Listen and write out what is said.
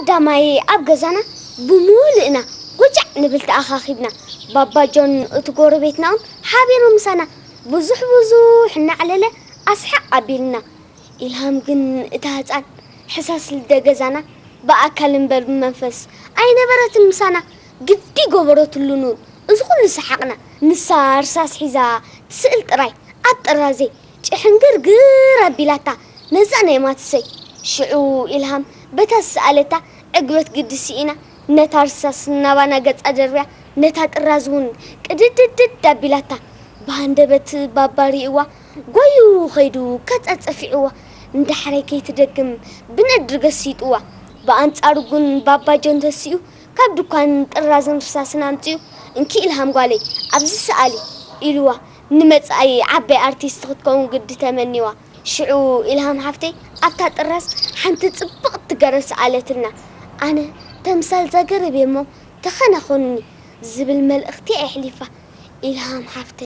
ቀዳማይ ኣብ ገዛና ብምሉእና ጎጃዕ ንብል ተኣኻኺብና። ባባ ጆን እቲ ጎረቤትና እውን ሓቢሩ ምሳና ብዙሕ ብዙሕ እናዕለለ ኣስሓቕ ኣቢልና። ኢልሃም ግን እታ ህፃን ሕሳስ ልደ ገዛና ብኣካል እምበር ብመንፈስ ኣይነበረትን ምሳና። ግዲ ገበረትሉን እውን እዚ ኩሉ ሰሓቕና። ንሳ እርሳስ ሒዛ ትስእል ጥራይ ኣብ ጥራዘይ ጭሕንግርግር ኣቢላታ ነዛ ናይ ማትሰይ። ሽዑ ኢልሃም በታ ዝሰኣለታ ዕግበት ግዲ ስኢና ነታ እርሳስ ናባና ገጻ ደርብያ ነታ ጥራዝ እውን ቅድድድድ ኣቢላታ። ብሃንደበት ባባ ርእይዋ ጎዩ ኸይዱ ከጸጸፊዕዋ እንዳሕረይ ከይትደግም ብነድሪ ገሲጥዋ። ብኣንጻሩ ግን ባባ ጆን ተሲኡ ካብ ድኳን ጥራዝን እርሳስን ኣምጺኡ፣ "እንኪ ኢልሃም ጓለይ፣ ኣብዚ ሰኣሊ" ኢልዋ። ንመጻኢ ዓባይ ኣርቲስት ክትከውን ግዲ ተመኒዋ። ሽዑ ኢልሃም ሓፍተይ ኣብታ ጥራዝ ሓንቲ ጽብቕቲ ገረድ ሰኣለትና። ኣነ ተምሳል እዛ ገረብ እየ እሞ ተኸናኸኑኒ ዝብል መልእኽቲ ኣሕሊፋ። ኢልሃም ሓፍተይ